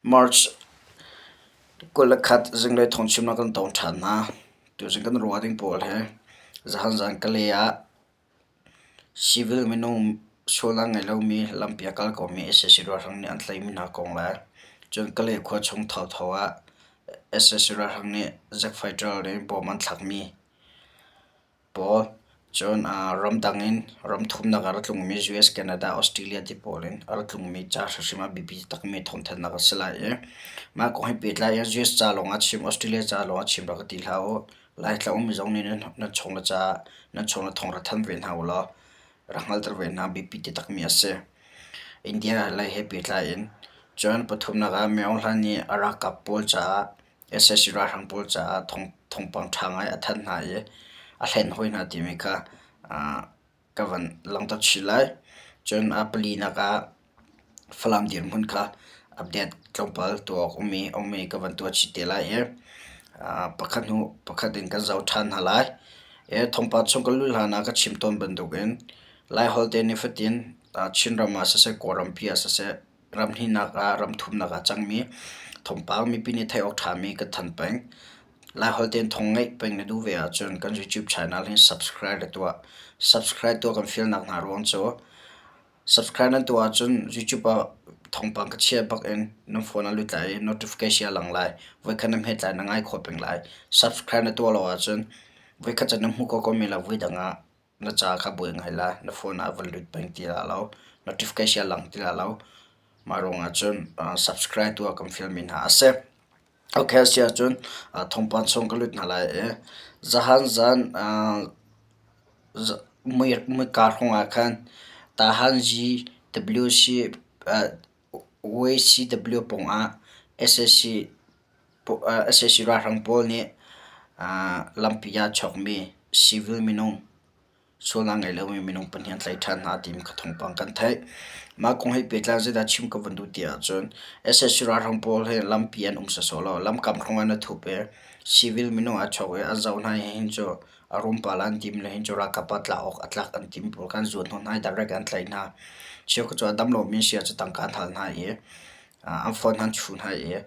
March 21 zinglei thawngchimnak kan tong ṭhan hna. Tuzing kan ruah ding pawl hi zahan zan Kalay ah civil minung sualnak ngei lomi lampi a kal komi sac ralhrang nih an tlaihmi hna kong le cun Kalay khua chung thotho ah sac ralhrang nih jet fighter in bom an thlakmi pawl cun ramdang in ram thumnak ah a ra tlungmi US, Canada, Australia ti pawl in a ra tlungmi ca hrimhrim ah biapi takmi thawngthanhnak a si lai i mah kong he pehtlai in US ca lawng ah chim, Australia ca lawng ah chim rak ka ti hlah u. Laitlang ummi zong nih nan chung le ca nan chung le thawng ra thanh ve hna u law rak hngalter ve hna biapi ti takmi a si. India lei he pehtlai in cun pathumnak ah Myo Hlan nih a ralkap pawl caah sac ralhrang pawl caah thawngpang ṭha ngai a thanh hna i a hlen hawi hna timi kha ka van langhter chih lai. Cun a palinak ah Falam dirhmun kha update tlawmpal tuah awk ummi ka van tuah chih te lai i pakhat hnu pakhat in kan zoh ṭhan hna lai. Thawngpang chung ka luh hlan ah ka chim tawn bantukin Laiholh te nifatin Chinram ah siseh, Kawlrampi ah siseh ram hnihnak ah ram thumnak ah cangmi thawngpang mipi nih theih awk ṭhami ka thanh peng. Laiholh tein thawng ngeih peng na duh ve ahcun kan YouTube channel hi subscribe ra tuah. Subscribe tuah kan fialnak hna ruang cu subscribe nan tuah ahcun YouTube ah thawngpang ka chiah bak in nan phone ah lut lai i notification a lang lai. Voikhat na hmet lai na ngai khawh peng lai. Subscribe na tuah lo ahcun voikhat cu na hmuh ko ko mi le voidang ah Na ca kha buai ngai la, na phone ah van lut peng ti hlah lo, notification lang ti hlah lo. Mah ruangah cun subscribe tuah kan fialmi hna a si. Okay, a si ahcun thawngpang chung ka lut hna lai i zahan zan muika hrawng ah khan Tahan GWC YCW pawngah sac sac ralhrang pawl nih lampi ah chawkmi civil minung sualnak ngei lomi minung pahnih an tlaih ṭhan hna timi kha thawngpang kan theih. Mah kong he pehtlai zeidah chim ka van duh ti ahcun sac ralhrang pawl hi lampi an um sawsawh lo. Lamkam hrawng ah na thup i civil minung aa chawk i an zoh hna i hin cu a rumpal an tim le hin cu ralkap ah tlak awk a tlak an tim pawl kha an zuan hnawh hna i direct an tlaih hna. Cheukhat cu a dam lomi an si ahcun tangka an hal hna i an phone an chuh hna i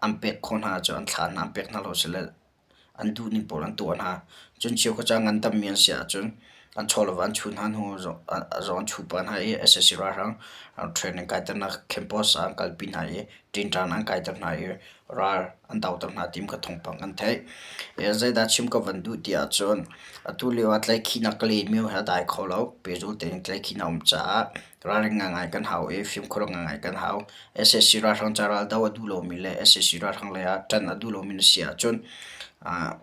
an pek khawh hna ahcun an thlah hna, an pek hna lo sile an duhning pawl an tuah hna. Cun cheukhat cu a ngandammi an si ahcun an chaw le va an chuh hna hnu zong an chuh pah hna i sac ralhrang training kaiternak campus ah an kalpi hna i ṭinṭan an kaiter hna i ral an doter hna timi kha thawngpang kan theih. Zeidah chim ka van duh ti ahcun atu lio ah tlaihkhihnak ka lehmi he a dai kho lo. Pehzul tein tlaihkhihnak a um caah ralring ngaingai kan hau i fimkhur ngaingai kan hau. Sac ralhrang ca ral doh a duh lomi le sac ralhrang lei ah ṭan a duh lomi na si ahcun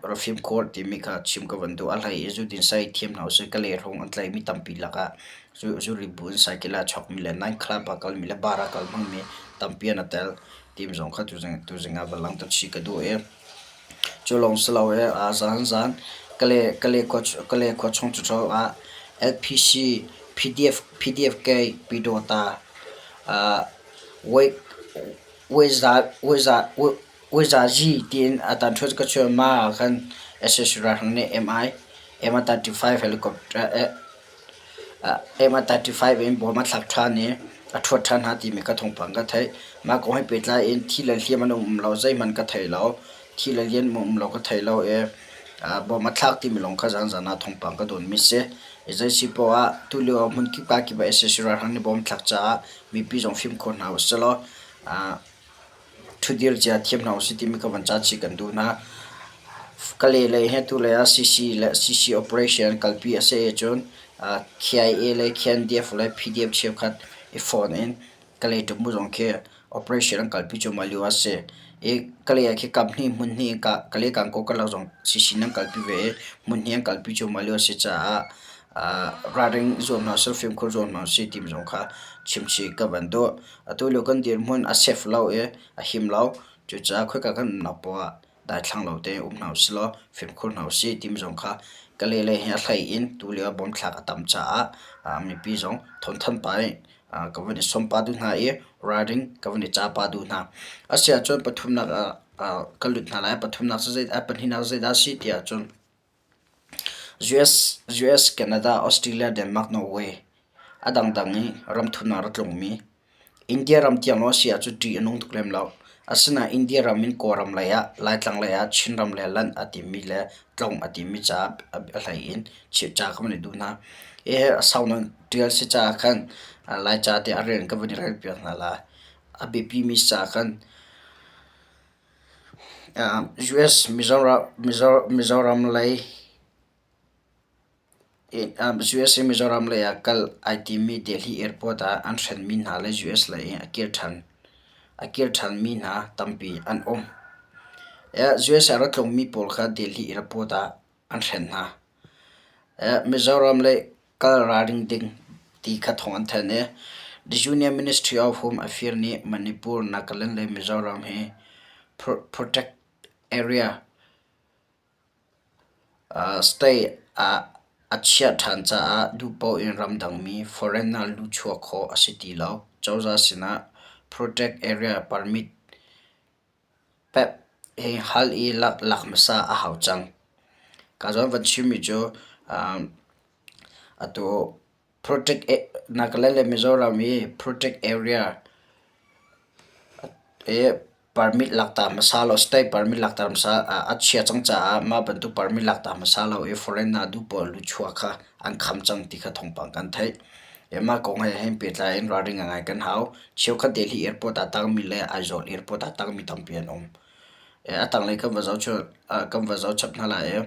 ra fimkhur timi kha chim ka van duh. A hlei i zudin saei thiam hna usih. Ka lehrung an tlaihmi tampi lakah zuribu in cycle ah chawkmi le night club ah kalmi le bar ah kal hmangmi tampi an i tel. Tim zong kha tuzing ah va langhter chih ka duh i cu lawng si lo i zan Kale khua chung cucu ah LPC, PDF, PDFK, Pyidawta, Weizazi tiin a tan ṭhuat ka chuah ma ah khan sac ralhrang nih MI, MI-35 helicopter MI-35 in bawm a thlak ṭhan i a ṭhuat ṭhan hna timi ka thawngpang ka theih. Mah kong he pehtlai in thi le hliam an um lo, zeihmanh ka thei lo. Thi le hliam um lo ka thei lo i bawm a thlak timi lawng kha zanzan ah thawngpang ka dawnmi si. Zei si poah ah tulio ah hmun kip kaa kip ah sac ralhrang nih bawm thlak caah mipi zong fimkhur hna usih law ṭhutdir cia thiam hna usih timi ka van ca chih kan duh hna. Kale lei he tu lei ah CC le CC operation kalpi a si ahcun KIA le KNDF le PDF cheukhat i phone in Kalay ṭummu zong khi operation an kalpi cuahmah lio a si. I Kalay ah khi kap hnih hmun hnih in Kalay Kankaw karlak zong CC in an kalpi ve i hmun hnih an kalpi cuahmah lio a si caah ralring zuam hna usih, fimkhur zuam hna usih timi zong kha chimchih ka van duh. Atu lio kan dirhmun a safe lo i a him lo. Cucaah khoika kan umnak poah ah daithlang lo tein um hna usih law fimkhur hna usih timi zong kha Kalay lei hi a hlei in tulio ah bomthlak a tam caah mipi zong thawngthanh pah in ka van i sawm pah duh hna i ralring ka van i ca pah duh hna. Asiahcun pathumnak ah ka lut hna lai. Pathumnak cu zei pahnihnak cu zeidah a si ti ahcun US, Canada, Australia, Denmark, Norway a dangdang i ramthumnak a rak tlungmi. India ram tiang lawng a si ahcun ṭih a nung tuk lem lo. Asinain India ram in Kawlram lei ah, Laitlang lei ah Chinram lei ah lanh a timmi le tlong a timmi caah a hlei in ca ka van i duh hna. Hihi a sau nawn ṭial si caah khan Laica te a rel ka van i relpiak hna lai. A biapimi ca khan US Mizoram lei US i Mizoram lei ah kal ai timmi Delhi Airport ah an hrenmi hna le US lei in a kir ṭhanmi hna tampi an um. US ah a ra tlungmi pawl kha Delhi Airport ah an hren hna. Mizoram lei kal ralring ding ti kha thawng an thanh i The Union Ministry of Home Affairs nih Manipur, Nagaland le Mizoram hi protect area State ah a chiah ṭhan caah duhpaoh in ramdangmi foreigner luhchuah khawh a si ti lo. Cozah sinah Protect Area Permit (PEP) hi hal i lak hmasa a hau cang. Ka zawn van chimmi cu atu Nagaland le Mizoram i Protect Area i permit lakta hmasa lo state permit lakta hmasa a chia cang caah mah bantuk permit lakta hmasa lo i foreign ah duh paoh luchuah kha an kham cang ti kha thawngpang kan theih. Mah kong he hin pehtlai in ralring ngai kan hau. Cheukhat Delhi airport ah tangmi le Aizawl airport ah tangmi tampi an um. A tanglei kan va zoh kan va zoh chap hna lai i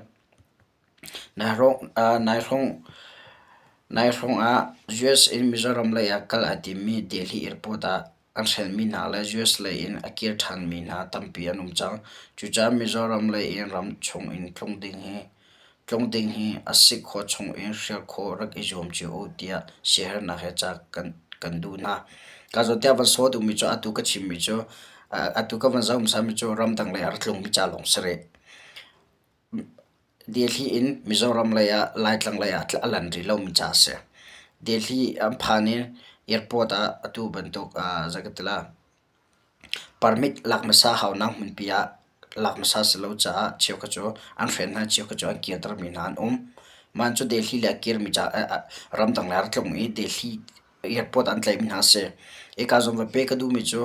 Nai hrawng ah US in Mizoram lei ah kal aa timmi Delhi airport ah an hrenmi hna le US lei in a kir ṭhanmi hna tampi an um cang. Cucaah Mizoram lei in ram chung in tlung ding hi a si khawh chung in hrial khawh rak i zuam cio u tiah siaherhnak he ca kan duh hna. Ka zawn tiah van saw duhmi cu atu ka chimmi cu atu ka van zoh hmasami cu ramdang lei ah a tlungmi ca lawng si rih. Delhi in Mizoram lei ah Laitlang lei ah a lan rih lomi ca a si. Delhi an phan i airport ah atu bantuk zei ka ti lai permit lak hmasa haunak hmunpi ah lak hmasa si lo caah cheukhat cu an hren hna, cheukhat cu an kirtermi hna an um. Mah cu Delhi lei a kirmi ca ramdang lei a rak tlung i Delhi airport an tlaihmi hna a si. Hika zawn va pe ka duhmi cu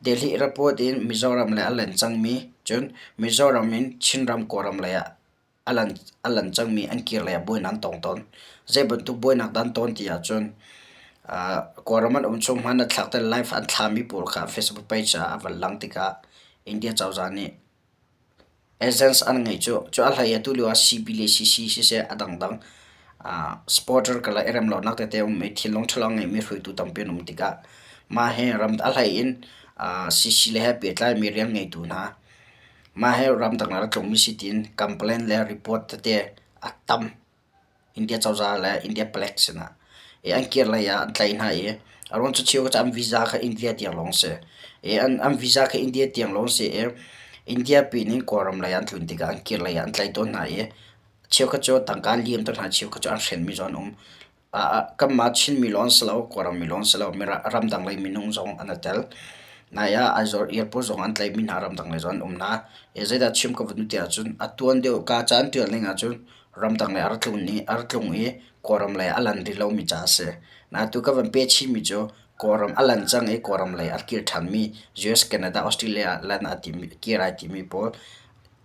Delhi airport in Mizoram lei a lan cangmi cun Mizoram in Chinram Kawlram lei ah a lan cangmi an kir lei ah buainak an tong tawn. Zei bantuk buainak dah an tawn ti ahcun Kawlram an um chung hmanh a thlak te live an thlami pawl kha Facebook page ah a van lang tikah India cozah nih Agents an ngeih cu. Cu a hlei ah tulio ah CB le CC siseh a dangdang supporter ka le i rem lonak tete a um i thinlung ṭhalo a ngeimi hruaitu tampi an um tikah mah hi ram a hlei in CC le he pehtlaimi rian ngeitu hna mah hi ramdang ah a tlungmi si tiin complain le report tete a tam. India cozah le India palek sinah i an kir lei ah an tlaih hna i a ruang cu cheu cu an visa kha India tiang lawng si i an visa kha India tiang lawng si i India pin in Kawlram lei an tlun tikah an kir lei ah an tlaih tawn hna i cheukhat cu tangka an liam tawn hna cheukhat cu an hrenmi zong an um. Kanmah Chinmi lawng si lo Kawlram mi lawng si lo ramdang lei minung zong an i tel. Nai ah Aizawl airport zong an tlaihmi hna ramdang lei zong an um hna. Zeidah chim ka van duh ti ahcun a tuan deuh ka ca an ṭial ning ahcun ramdang lei a ra tlung i Kawlram lei a lan rih lomi ca a si. Atu ka van pe chihmi cu Kawlram a lan cang i Kawlram lei a kir ṭhanmi US, Canada, Australia lan a timi, kir ai timi pawl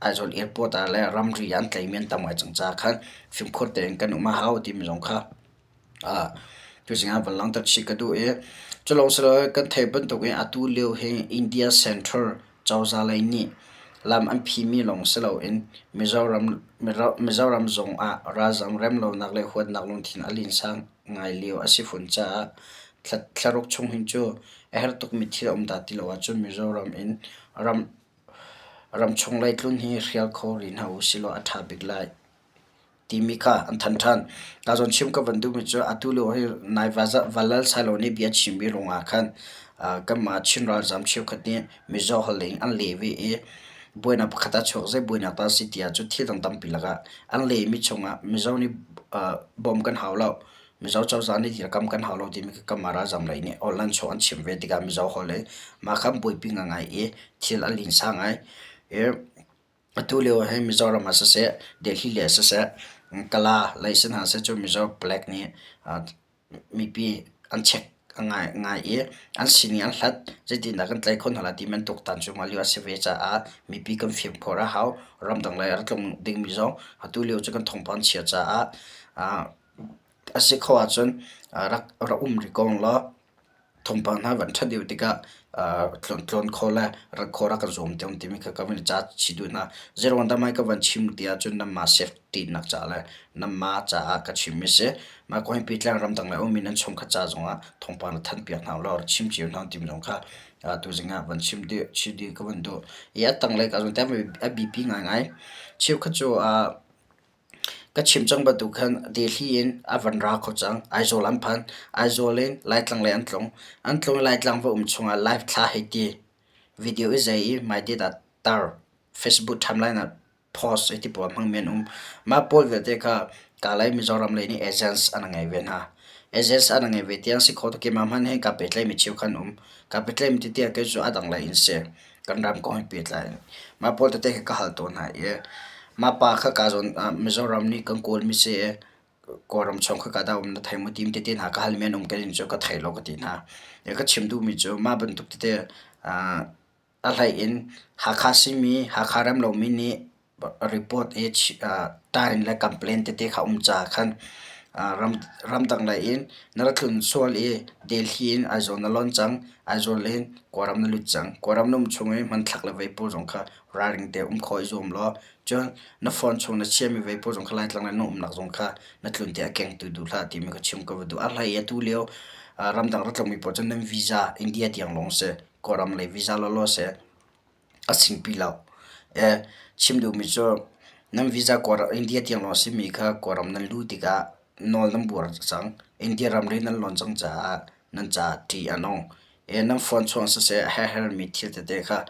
Aizawl airport ah le ramri an tlaimi an tam ngai cang caah khan fimkhur tein kan um a hau timi zong kha tuzing ah van langhter chih ka duh i cu lawng si loin kan theih bantuk in atu lio hi India Central cozah lei nih lam an phimi lawng si loin Mizoram zong ah ralzam remlonak le huatnak lungthin a linsa ngai lio a si fawn caah thlaruk chung hin cu a herh tukmi thil a um dah ti lo ahcun Mizoram in ramchung lei tlun hi hrial kho rih hna usilaw a ṭha bik lai. timi kha an thanh ṭhan. Ka zawn chim ka van duhmi cu atu lio hi nai Valal Sailo nih bia chimmi ruangah khan kanmah Chin ralzaam cheukhat nih Mizo holh in an leh ve i buainak pakhat ah chuak zei buainak dah a si ti ahcun thil dang tampi lakah an lehmi chungah Mizo nih bawm kan hau lo, Mizo cozah nih dirkamh kan hau lo timi kha kanmah ralzaam lei nih online chung an chim ve tikah Mizo holh in mah kha an buaipi ngaingai i thil a linsa ngai. I Atu lio hi Mizoram ah siseh, Delhi lei ah siseh, Kala lei si hna seh cu Mizo palek nih mipi an check. a ngai i an sining an hlat. Zeitindah kan tlaih khawh hna lai timi an tuaktan cuahmah lio a si ve caah mipi kan fimkhur a hau. Ramdang lei a rak tlung dingmi zong atu lio cu kan thawngpang chia caah a si kho ahcun rak rak um rih ko law thawngpang hna van ṭhat deuh tikah tlawn khawh le rat khawh rak kan zuam te timi kha ka van i ca chih duh hna. Zeiruang dah mah hi ka van chim ti ahcun nanmah safety nak caah le nanmah caah ka chimmi a si. Mah kong hi pitlang ramdang le a ummi nan chungkhat ca zongah thawngpang na thanpiak hna ulaw rak chim cio hna timi zong kha tuzing ah van chim dih chim dih ka van duh. Hi a tanglei ka zong a biapi ngaingai. Cheukhat cu Ka chim cang bantuk khan Delhi in a van ra kho cang. Aizawl an phan. Aizawl in Laitlang lei an tlung. An tlung i Laitlang va um chungah live thla hei ti. Video i zei i my data tar Facebook timeline ah post hei ti pawl hmangmi an um. Mah pawl vialte kha Kalay Mizoram lei nih agents an ngei ve hna. Agents an ngei ve tiang si kho tuk keimah hmanh hi kaa pehtlaimi cheukhat an um. Kaa pehtlaimi tete kei cu a dang lei in si. Kan ram kong he pehtlai in. Mah pawl tete kha ka hal tawn hna i mah pa kha ka zawn ah Mizoram nih kan Kawlmi si i Kawlram chung kha ka dah um na thei maw timi tete hna ka halmi an um ka in cu ka thei lo ka ti hna. Ka chim duhmi cu mah bantuk tete a hlei in Hakha simi Hakha rem lomi nih report i ṭain le complain tete kha um caah khan ramdang lei in na ra tlun sual i Delhi in Aizawl na lon cang. Aizawl in Kawlram na lut cang. Kawlram na um chung i hmanthlak le vei pawl zong kha ralring te um khawh i zuam law cun na phone chung na chiahmi vei pawl zong kha Laitlang le na umnak zong kha na tlun tiah a kengtu duh hlah timi ka chim ka va duh. A hlei i atu lio ramdang ra tlungmi pawl cu nan visa India tiang lawng si. Kawlram lei visa lawlaw si. A singpi lo. Chim duhmi cu nan visa India tiang lawng a simi kha Kawlram nan luh tikah nawl nan buar cang. India ramri nan lawn cang caah nan caah ṭih a nung. Nan phone chung siseh a herhhermi thil tete kha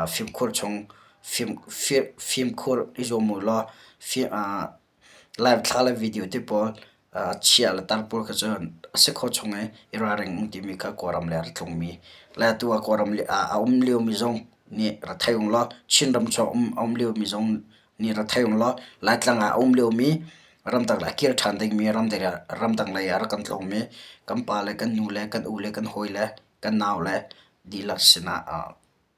fimkhur chung fimkhur i zuam u law Live thla le video te pawl chia le tar pawl kha cu a si khawh chung i i ralring um timi kha Kawlram lei ah a tlungmi le atu ah Kawlram ah a um liomi zong nih ra thei ung law Chinram chung a um liomi zong nih ra thei ung law Laitlang ah a um liomi ramdang lei a kir ṭhan dingmi ramdang lei ah a rak kan tlawngmi kan pa le kan nu le kan u le kan hawi le kan nau le dihlak sinah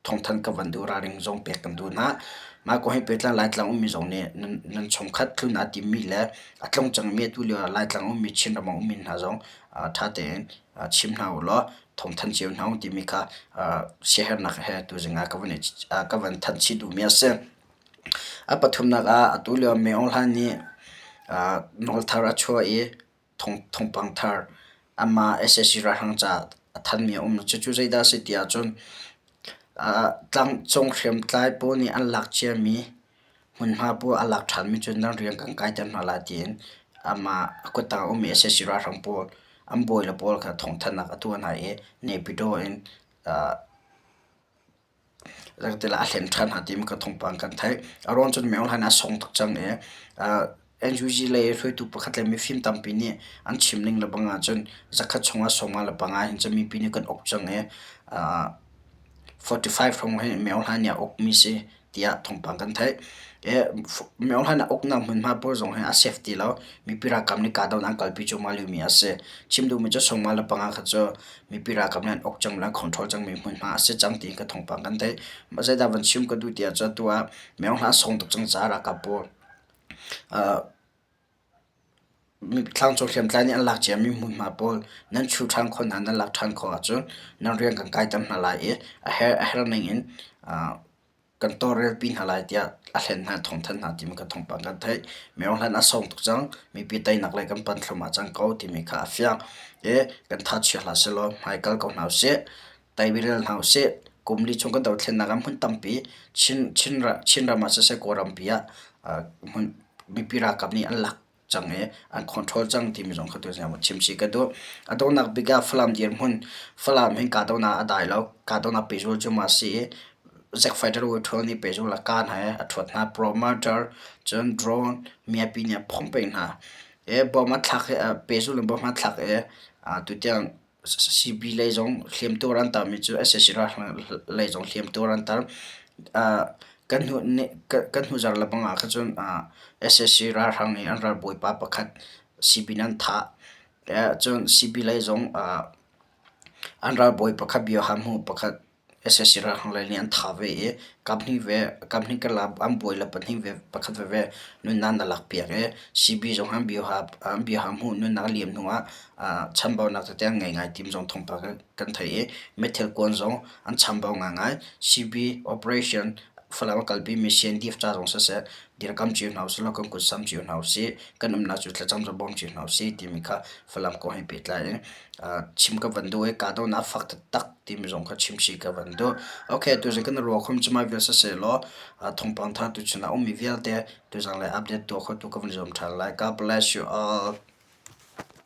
thawngthanh ka van duh ralring zong pek kan duh hna. Mah kong he pehtlai Laitlang ummi zong nih nan chungkhat tlun aa timmi le a tlung cangmi atu lio ah Laitlang ummi Chinram ah ummi hna zong ṭha tein chim hna u law thawngthanh cio hna u timi kha siaherhnak he tuzing ah ka van thanh chih duhmi a si. A pathumnak ah atu lio Myo Aung Hlaing nih nawl thar a chuah i thawngpang thar amah sac ralhrang caah a thanmi a um. Cucu zeidah a si ti ahcun tlangcung hriamtlai pawl nih an lak ciami hmunhma pawl a lak ṭhanmi cu nan rian kan kaiter hna lai tiin amah a kuttang a ummi sac ralhrang pawl an bawile pawl kha thawngthanhnak a tuah hna i Naypyidaw in a hlen ṭhan hna timi ka thawngpang kan theih. A ruang cun Myo Hlan a sung tuk cang i NUG lei hruaitu pakhat le mifim tampi nih an chim ning le bang ahcun zakhat chungah 55 hin cun mipi nih kan uk cang i 45 hrawng hi Myo Hlan nih a ukmi si tiah thawngpang kan theih. Myo Hlan a uknak hmunhma pawl zong hi a safe ti lo. Mipi ralkap nih kahdohnak an kalpi cuahmah liomi a si. Chim duhmi cu 55 kha cu mipi ralkap nih an uk cang le an control cangmi hmunhma a si cang tiin ka thawngpang kan theih. Mah zeidah van chim ka duh ti ahcun atu ah Myo Hlan a sung tuk cang caah ralkap pawl Thlangcung hriamtlai nih an lak ciami hmunhma pawl nan chu ṭhan khawh hna, nan lak ṭhan khawh ahcun nan rian kan kaiter hna lai i a herh ning in kan tawlrelpi hna lai tiah a hlen hna, thawngthanh hna timi kha thawngpang kan theih. Myo hlan a sawng tuk cang, mipi teinak lei kan pan thluahmah cang ko timi kha a fiang. I kan tha chia hlah sehlaw hmaikal ko hna usih, teirel hna usih. Kum li chung kan dothlennak ah hmun tampi Chin, Chinram ah siseh Kawlrampi ah hmun mipi ralkap nih an lak cang i an control cang timi zong kha tu chim chih ka duh. A donghnak bik ah Falam dirhmun Falam hin kahdohnak a dai lo. Kahdohnak pehzul cu mah a si i Zack Fighter Withdraw nih pehzul a kah hna i a ṭhuat hna. Promoter cun drone miapi nih a phomh peng hna. I bom a thlak i pehzul in bom a thlak i tutiang CB lei zong hliamtuar an tarmi cu sac ralhrang lei zong hliamtuar an tar. Kan hnu kan hnuzar le bang ah khan cun sac ralhrang nih an ralbawipa pakhat CB nih an thah. Cun CB lei zong. An ralbawi pakhat bioham pakhat sac ralhrang lei nih an thah ve i kaphnih ve kaphnih karlak an buai le pahnih ve pakhat veve nunnak na lakpiak i CB zong an bioham hmuh nunnak a liam hnu ah chambaunak tete an ngei ngai tim zong thawngpang kan theih i meithal kuan zong an chambau ngaingai. CB operation Falam a kalpimi CNDF ca zong siseh dirkam cio hna usih law kan kut sam cio hna usih kan umnak cu thlacam cu bawm cio hna usih timi kha Falam kong he pehtlai in chim ka van duh i kahdohnak fak taktak timi zong kha chim chih ka van duh. Okay, tuzing kan ruah khom cu mai vial siseh law thawngpang thar tuchun ah ummi vialte tuzang le update tuah khotu ka van zuam ṭhan lai. God bless you all.